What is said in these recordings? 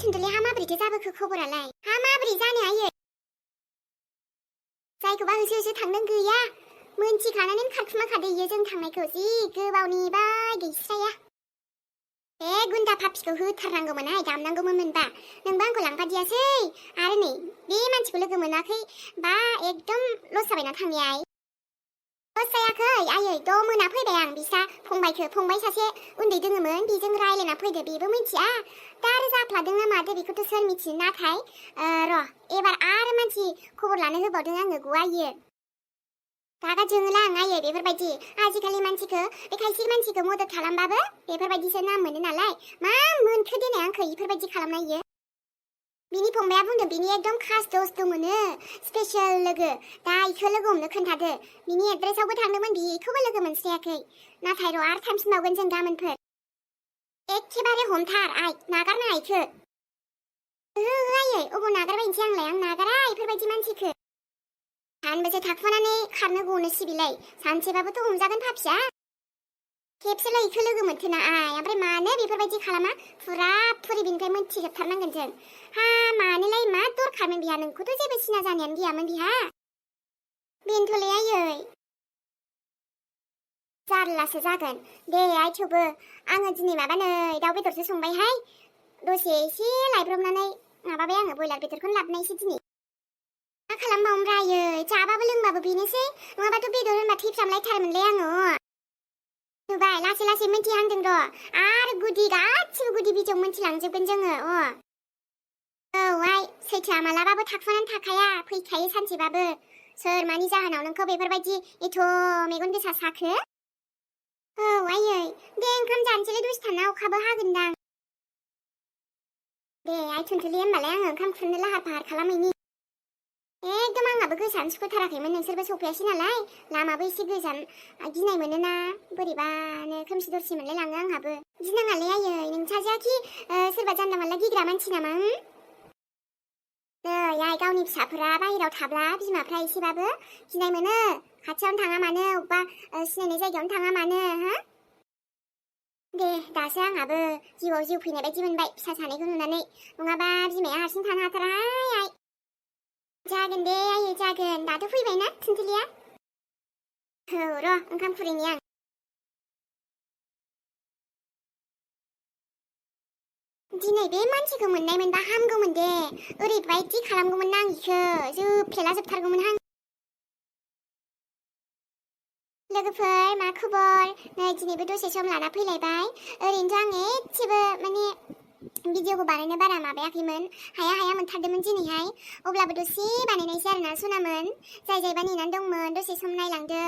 थुनथुलिहा माबोरैथो जाबोखो खबरालाय? हा माबोरै जानो आयै? जायखौबा होसो होसो थांदों गैया। मोनथिखानानै खारखुमाखादो इयो जों थांनायखौ जि गोबाव नेबाय गैस्राया। बे गुन्दा पापिखौ होथारनांगौमोनहाय दामनांगौमोन मोनबा। नोंबा आंखौ लांफादियासै आरो नै बे मानसिखौ लोगो मोनाखै बा एकदम लस जाबायना थांनाया। लस जायाखै आयै द' मोना फैबाय आं बिसा फंबाय सासे उन्दै दोङोमोन बेजों रायलायना फैदो बेबो मिथिया दा आरो जाफ्लादों ना मादो बेखौथ' सोर मिथियो नाथाय र' एबार आरो मानसि खबर लानो होबावदों आङो गवायो रागा जोङोला आं आयै बेफोरबायदि आजिखालि मानसिखौ बे खायसे मानसिखौ मदद खालामबाबो बेफोरबायदिसो नाम मोनो नालाय मा मोनखो देनाय आंखौ इफोरबायदि खालामनायो बिनि फंबाया बुंदों बिनि एकदम खास दोस्त मोनो स्पेशल लोगो दा इखौ लोगो हमनो खोन्थादो बिनि एड्रेसावबो थांदोंमोन बिखौबो लोगो मोनस्रायाखै नाथाय र' आरो थांफिनबावगोन जों गाबोनफोर एखेबारे हमथार आइ नागारनाङा इखौ आयै अबाव नागारबायनोसै आंलाय आं नागारा इफोरबायदि मानसिखौ सानबेसे थाखुमानानै खारनो गनो सिबिलाय सानसेबाबोथ' हमजागोन पापिया खेबसेल' इखौ लोगो मोनथोना आइ ओमफ्राय मानो बेफोरबायदि खालामा फुरा फुरि बिनिफ्राय मोनथिजोबथारनांगोन जों हा मानोलाय मा दरखारमोन बिहा नोंखौथ' जेबो सिना जानायानो गैयामोन बिहा बेनोथ'लै आयै जारलासो जागोन दे आइ थेवबो आङो दिनै माबा नै दाउ बेदरसो संबायहाय दसे एसे लायब्रबनानै माबाबाय आङो बयलार बेदरखौनो लाबोनायसै दिनै मा खालामबावनोब्रा आयै जाबाबो लोंबाबो बेनोसै नङाबाथ' बेदर होनबा थैफ्रामलायथारोमोनलै आङो नुबाय लासै लासै मिन्थिहांदों र' आरो गासिबो गुदि बिजौ मिन्थिलांजोबगोन जोङो औ आइ सैथोआ मालाबाबो थाखुमानानै थाखाया फैखायो सानसेबाबो सोर मानि जाहोनाव नोंखौ बेफोरबायदि एथ' मेगन गोसा साखो औ आयै दे ओंखाम जानोसैलै दसे थाना अखाबो हागोनदां दे आइ थुनथुलि होमबालाय आङो ओंखाम खुरनो लाहार फाहार खालामैनि एकदम आंहाबो गोसोआनो सुखुथाराखैमोन नोंसोरबो सफैयासै नालाय लामाबो एसे गोजान गिनाय मोनोना बोरैबानो खोमसि दरसि मोनलाय लाङो आंहाबो गिनाङालै आयै नोंसाजोआखि सोरबा जानला मानला गिग्रा मानसि नामा नै आइ गावनि फिसाफोरा बाहेराव थाब्ला बिमाफ्रा एसेबाबो गिनाय मोनो खाथियावनो थाङा मानो अबेबा सिनायनाय जायगायावनो थाङा मानो हा दे दासो आंहाबो जिउआव जिउ फैनाय बायदि मोनबाय फिसा सानैखौ नुनानै नङाबा बिमाया हारसिं थानो हाथाराहाय आइ जागोन दे आयै जागोन दाथ' फैबायना थुनथुलिया औ र' ओंखाम खुरैनि आं दिनै बे मानसिखौ मोननाय मोनबा हामगौमोन दे ओरैबायदि खालामगौमोन ना आं इखौ जोबफ्लेला जोबथारगौमोन हां लोगोफोर मा खबर नै दिनैबो दसे सम लाना फैलायबाय ओरैनोथ' आं एसेबो माने भिडिअखौ बानायनो बारा माबायाखैमोन हाया मोनथारदोंमोन दिनैहाय अब्लाबो दसे बानायनायसै आरोना सनामोन जायबा नेनानै दंमोन दसे सम नायलांदो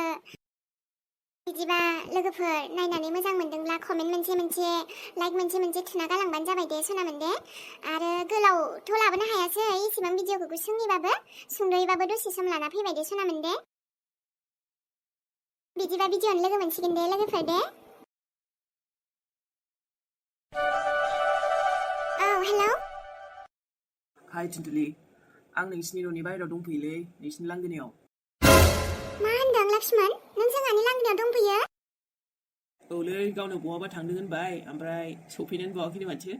बिदिबा लोगोफोर नायनानै मोजां मोनदोंब्ला कमेन्ट मोनसे लाइक मोनसे थुना गालांबानो जाबाय दे सनामोन दे आरो गोलावथ' लाबोनो हायासै एसेबां भिडिअखौ गुसुङैबाबो सुंद'यैबाबो दसे सम लाना फैबाय दे सनामोन दे बिदिबा भिडिअ'आवनो लोगो मोनसिगोन दे लोगोफोर दे औ हेलौ हाय थुनथुलि आं नोंसिनि न'नि बाहेरायाव दंफैयोलै नोंसिनि लांगोनायाव मा होनदों लक्ष्मण नों जोंहानि लांगोनायाव दंफैयो औलै गावनो बहाबा थांदों होनबाय ओमफ्राय सफैनानै बावाखैनो माथो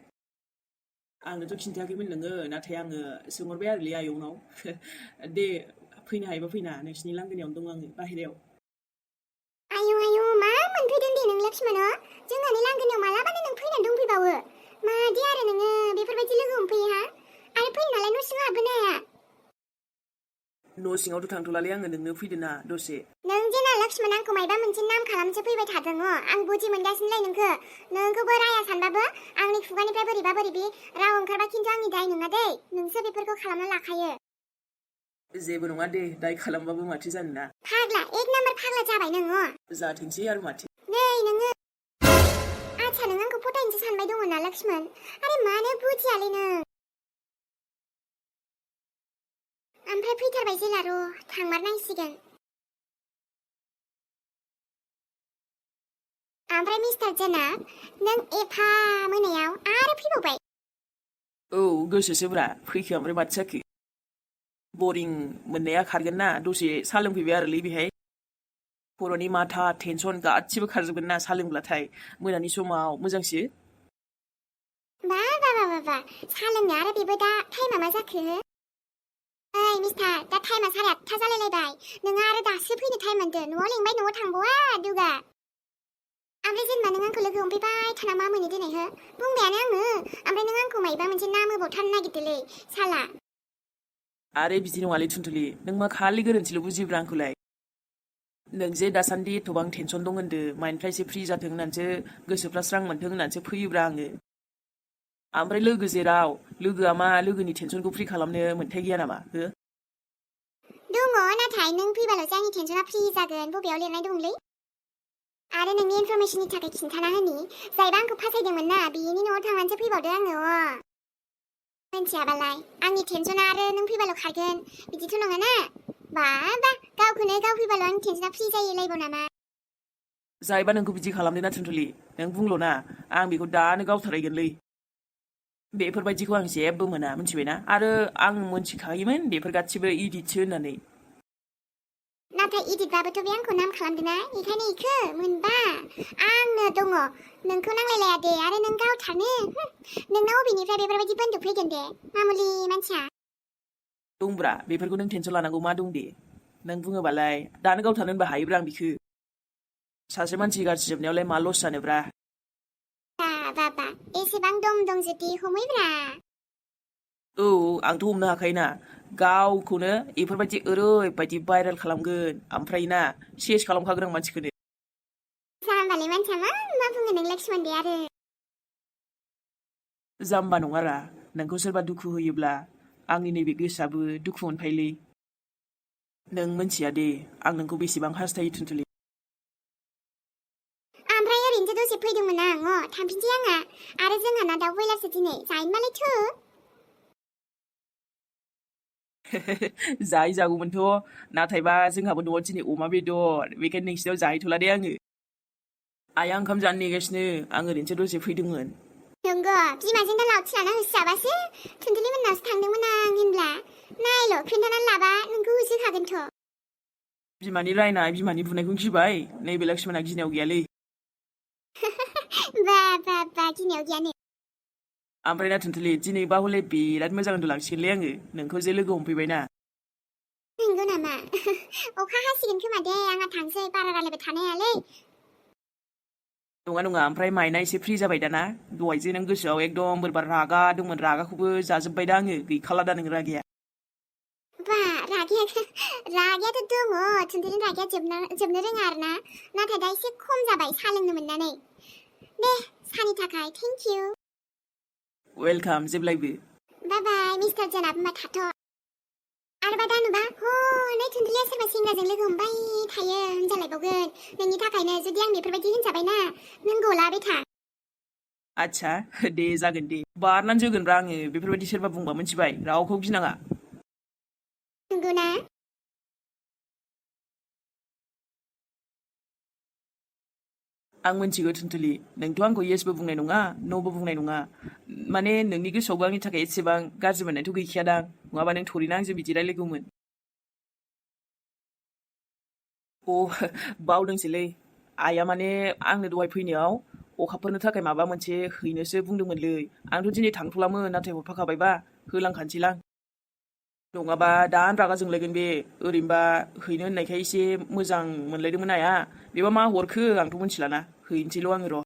आंनोथ' खिन्थायाखैमोन नोङो नाथाय आङो सोंहरबाय आरोलै आयंनाव दे फैनो हायोबा फैना नोंसिनि लांगोनायावनो दं आङो बाहेरायाव आयु मा मोनफैदों दे नों लक्ष्मण जोंहानि लांगोनायाव मालाबानो नों फैनानै दंफैबावो मादि आरो नोङो बेफोरबायदि लोगो हमफैयो हा आरो फैनो नालाय न' सिङाव हाबबोनो हाया न' सिङावथ' थांथ'लालै आङो नोंनो फैदोना दसे नों जेना लक्ष्मण आंखौ मायबा मोनसे नाम खालामसो फैबाय थादों आं बुजि मोनगासिनोलाय नोंखौबो राया सानबाबो आंनि खुगानिफ्राय बोरैबा बोरैबि राव ओंखारबा खिन्थु आंनि दाय नङा दै नोंसो बेफोरखौ खालामना लाखायो जेबो नङा दे दाय खालामबाबो माथो जानो ना फाग्ला एक नाम्बार फाग्ला जाबाय नोङो जाथोंसै आरो माथो नै नोङो आच्छा नों आंखौ फोथायनोसो सानबाय दङ ना लक्ष्मण आरे मानो बुजियालै नों ओमफ्राय फैथारबाय जेला र' थांमारनांसिगोन ओमफ्राय मिस्टार जेनाब नों एफा मोनायाव आरो फैबावबाय औ गोसोसोब्रा फैखो ओमफ्राय माथो जाखो बरिं मोननाया खारगोन ना दसे साहा लोंफैबाय आरोलै बेहाय खर'नि माथा टेनसन गासिबो खारजोबगोन ना साहा लोंब्लाथाय मोनानि समाव मोजांसो बा बा सा लोंनो आरो बेबो दा टाइमा मा जाखो ओइ मिस्टार दा टाइमा 8:30 जालायलायबाय नोङो आरो दासो फैनो टाइम मोनदो न'आव लेंबाय न'आव थांबावा दुगा ओमफ्राय जेनेबा नों आंखौ लोगो हमफैबाय थाना मा मोनो दिनै हो बुंबायानो आङो ओमफ्राय नों आंखौ मायबा मोनसे नाम होबावथारनो नागिरदोलै साला आरे बिदि नङालै थुनथुलि नों मा खालि गोरोन्थिल' बुजिब्रा आंखौलाय नों जे दासान्दि एथबां टेनसन दं होनदो माइन्डफ्रा एसे फ्रि जाथों होननानैसो गोसोफ्रा स्रां मोनथों होननानैसो फैयोब्रा आङो ओमफ्राय लोगो जेराव लोगोआ मा लोगोनि टेनसनखौ फ्रि खालामनो मोन्थाय गैया नामा हो दङ नाथाय नों फैबाल'सो आंनि टेनसना फ्रि जागोन बबेयाव लिरनाय दंलै आरो नोंनि इनफरमेशननि थाखाय खिन्थाना होनि जायबा आंखौ फासायदोंमोन ना बिनि न'आव थांनानैसो फैबावदो आङो मिन्थियाबालाय आंनि टेनसना आरो नों फैबाल' खारगोन बिदिथ' नङा ना बा गावखौनो गाव फैबाल' आंनि टेनसना फ्रि जायोलायबाव नामा जायबा नोंखौ बिदि खालामदों ना थुनथुलि नों बुंल' ना आं बेखौ दानो गावथारहैगोनलै बेफोरबायदिखौ आं जेबो मोना मिथिबायना आरो आं मोनथिखायोमोन बेफोर गासिबो इडिटसो होननानै नाथाय इडिटबाबोथ' बे आंखौ नाम खालामदोंना बेखायनो इखो मोनबा आंनो दङ नोंखौ नांलायलाया दे आरो नों गावथारनो नोंनाव अबेनिफ्राय बेफोरबायदि बन्दुक फैगोन दे मामुलि मानसिया दंब्रा बेफोरखौ नों टेनसन लानांगौ मा दं दे नों बुङोबालाय दानो गावथारनो होनबा हायोब्रा आं बिखो सासे मानसि गाज्रि जोबनायावलाय मा लस जानोब्रा बाबा एसेबां दम दं जुदि हमैब्रा औ आंथ' हमनो हाखायोना गावखौनो बेफोरबायदि ओरैबायदि भाइरेल खालामगोन ओमफ्राय ना सेस खालामखागोन आं मानसिखौनो जाम्बालाय मानसिया मा बुङो नों लक्ष्मण दे आरो जाम्बा नङारा नोंखौ सोरबा दुखु होयोब्ला आंनि नैबे गोसोआबो दुखु मोनफायोलै नों मोनथिया दे आं नोंखौ बेसेबां हास्थायो थुनथुलि ओमफ्राय ओरैनोसो दसे फैदोंमोन आं थांफिनसै आंहा आरो जोंहाना दाउ बयलारसो दिनै जायोबालाय थु जागौमोनथ' नाथायबा जोंहाबो न'आव दिनै अमा बेदर बेखायनो नोंसिनाव जाहैथ'ला दे आङो आइया ओंखाम जानो नेगासिनो आं ओरैनोसो दसे फैदोंमोन नंगौ बिमाजों दा लावथि लाना होसोजाबासो थुनथुलि मोननावसो थांदोंमोन आं होनब्ला नायल' खोन्थानानै लाबा नोंखौ होसोखागोनथ' बिमानि रायनाय बिमानि बुनायखौ गिबाय नैबे लक्ष्मणआ गिनायाव गैयालै बा गिनायाव गैयानो ओमफ्राय ना थुनथुलि दिनैबा हले बिराद मोजां उन्दुलांसिगोनलै आङो नोंखौ जे लोगो हमफैबायना नंगौ नामा अखा हासिगोन खोमा दे आंहा थांसै बारा रायलायबाय थानो हायालै नङा ओमफ्राय माइना एसे फ्रि जाबाय दाना दहायजे नों गोसोआव एकदम बोरैबा रागा दंमोन रागाखौबो जाजोब्बाय दा आङो गैखाला दा नों रागाया बा रागायाथ' दङ थुनथुलिनि रागाया जोबनो रोङा आरोना नाथाय दा एसे खम जाबाय सा लोंनो मोननानै दे सानि थाखाय थेंक इउ वेलकाम जेब्लायबो बाय मिस्टार जेनाब होमबा थाथ' आरोबा दा नुबा हनै थुनथुलिया सोरबा सेंग्राजों लोगो हमबाय थायो होनजालायबावगोन नोंनि थाखायनो जुदि आं बेफोरबायदि होनजाबायना नों गलाबाय था आच्छा दे जागोन दे बारनानै जोगोनब्रा आङो बेफोरबायदि सोरबा बुंबा मिथिबाय रावखौ गिनाङा नंगौना आं मिन्थिगौ थुनथुलि नोंथ' आंखौ येसबो बुंनाय नङा न'बो बुंनाय नङा माने नोंनि गोसोआवबो आंनि थाखाय एसेबां गाज्रि मोननायथ' गैखायादां नङाबा नों थरिना आंजों बिदि रायलायगौमोन बावदोंसैलै आइया माने आंनो दहाय फैनायाव अखाफोरनो थाखाय माबा मोनसे हैनोसो बुंदोंमोनलै आंथ' दिनै थांथ'लामोन नाथाय हरफाखाबायबा होलांखानोसैलां नङाबा दानो रागा जोंलायगोन बे ओरैनोबा हैनो होननायखाय एसे मोजां मोनलायदोंमोन आइया बेबा मा हरखो आंथ' मिथिलाना हैनोसैल' आङो र'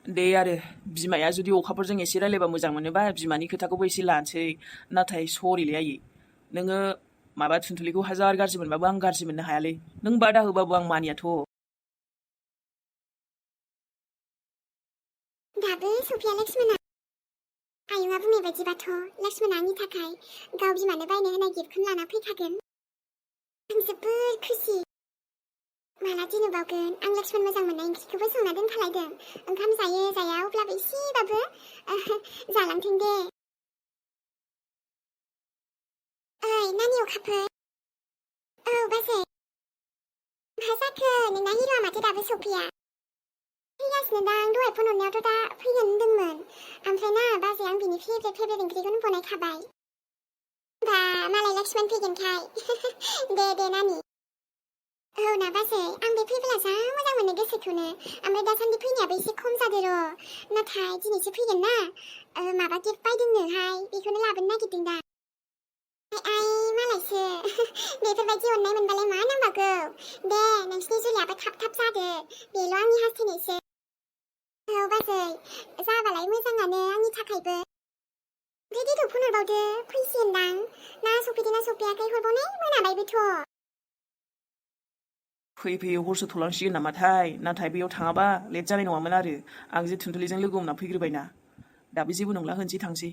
दे आरो बिमाया जुदि अखाफोरजों एसे रायलायबा मोजां मोनोबा बिमानि खोथाखौबो एसे लानोसै नाथाय सरिलै आयै नोङो माबा थुनथुलिखौ हाजार गाज्रि मोनबाबो आं गाज्रि मोननो हायालै नों बादा होबाबो आं मानियाथ' दाबो सफैया लक्ष्मणआ आयुआ बुंनाय बायदिबाथ' लक्ष्मणआ आंनि थाखाय गाव बिमानो बायनो होनाय गिफ्टखौनो लाना फैखागोन आं जोबोद खुसि माला दिनै बावगोन आं लक्ष्मण मोजां मोननाय ओंख्रिखौबो संना दोनखालायदों ओंखाम जायो जाया अब्लाबो एसेबाबो जालांथों दे ओइ नानि अखाफोर औ बाजै मा जाखो नोंना हिर'आ माथो दाबो सफैया फैगासिनो दां दहाय फन हरनायावथ' दा फैगोन होनदोंमोन ओमफ्राय ना बाजै आं बिनि फेभरेट ओंख्रिखौनो बनायखाबाय बा मालाय लक्ष्मण फैगोनखाय दे नानि ना बाजै आं बे फैब्ला जा मोजां मोनो गोसोखौनो ओमफ्राय दासान्दि फैनायाबो एसे खम जादों र' नाथाय दिनैसो फैगोन ना माबा गिफ्ट बायदोंनोहाय बेखौनो लाबोनो नागिरदों दा आइ मालायसो बेफोरबायदि अननाय मोनबालाय मा नांबावगौ दे नोंसिनि जुलियाबो थाब थाब जादो बेल' आंनि हास्थायनायसो औ बाजै जाबालाय मोजाङानो आंनि थाखायबो ओमफ्राय देदौ फन हरबावदो फैसिगोनदां ना सफैदोंना सफैयाखै हरबावनाय मोनाबायबोथ' फैयै फैयै हरसो थलांसिगोन नामाथाय नाथाय बेयाव थाङाबा लेट जानाय नङामोन आरो आं जे थुनथुलिजों लोगो हमना फैग्रोबायना दाबो जेबो नंला होनसै थांसै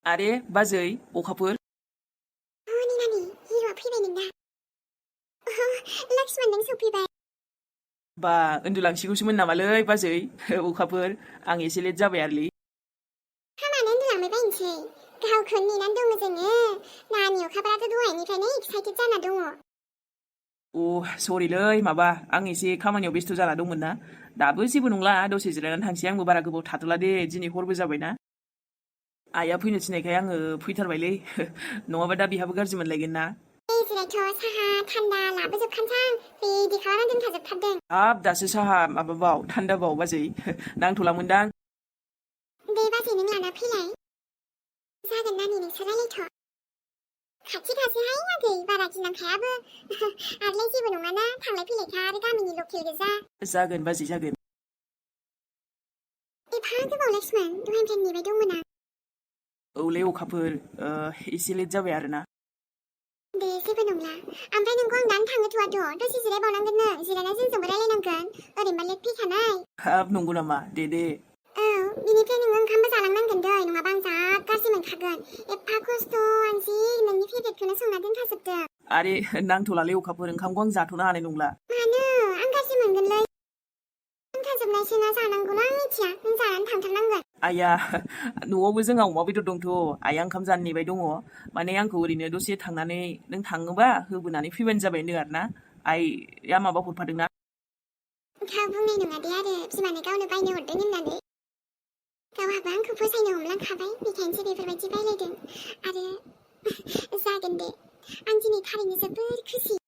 आरे बाजै अखाफोर नानि हिर'आ फैबाय नोंना लक्ष्मण नों सफैबाय बा उन्दुलांसिगौसोमोन नामालै बाजै अखाफोर आं एसे लेट जाबाय आरोलै हामानो उन्दुलांबाय बायनोसै गावखौनो नेनानै दङ जोङो नानि अखाफोराथ' दहायनिफ्रायनो एक्साइटेड जाना दङ सरिलै माबा आं एसे खामानियाव बेस्थ' जाना दंमोन ना दाबो जेबो नंला दसे जिरायनानै थांसै आंबो बारा गोबाव थाथ'ला दे दिनै हरबो जाबायना आइया फैनो थिननायखाय आङो फैथारबायलै नङाबा दा बिहाबो गाज्रि मोनलायगोन ना जिरायथ' साहा थान्दा लाबोजोबखानोसां रेडि खालामना दोनखाजोबथारदों हाब दासो साहा माबाबाव थान्दाबाव बाजै नांथ'लामोनदां दे बाजै नों लाना फैलाय जागोन नानि नोंसोर रायलायथ' खाथि खाथिहाय आगै बारा गिनांखायाबो आरोलाय जेबो नङाना थांलाय फैलायखा आरो गामिनि लकेल गोजा जागोन बाजै जागोन एफा गोबाव लक्ष्मण दहायनिफ्राय नेबाय दंमोन आं औलै अखाफोर एसे लेट जाबाय आरोना दे जेबो नंला ओमफ्राय नोंखौ आं दानो थांहोथ'वाथ' दसे जिरायबावनांगोन नों जिरायना जोंजोंबो रायलायनांगोन ओरैनोबा लेट फैखानाय हाब नंगौ नामा दे औ बिनिफ्राय नोङो ओंखामबो जालांनांगोन दै नङाबा आं जा गाज्रि मोनखागोन एफा खस्थ' आं जि नोंनि फेभरेटखौनो संना दोनखाजोबदों आरे नांथ'लालै अखाफोर ओंखामखौ आं जाथ'नो हानाय नंला मानो आं गाज्रि मोनगोनलै दोनखाजोबनायसो ना जानांगौना आं मिथिया नों जानानै थांथारनांगोन आइया न'आवबो जोंहा अमा बेदर दंथ' आइया ओंखाम जानो नेबाय दङ माने आंखौ ओरैनो दसे थांनानै नों थाङोबा होबोनानै फैबानो जाबाय होनदों आरोना आइया माबा हरफादोंना गाव बुंनाय नङा दे आरो बिमानो गावनो बायनो हरदों होननानै गावहाबो आंखौ फसायनो हमलांखाबाय बेखायनोसो बेफोरबायदि रायलायदों आरो जागोन दे आं दिनै थारैनो जोबोद खुसि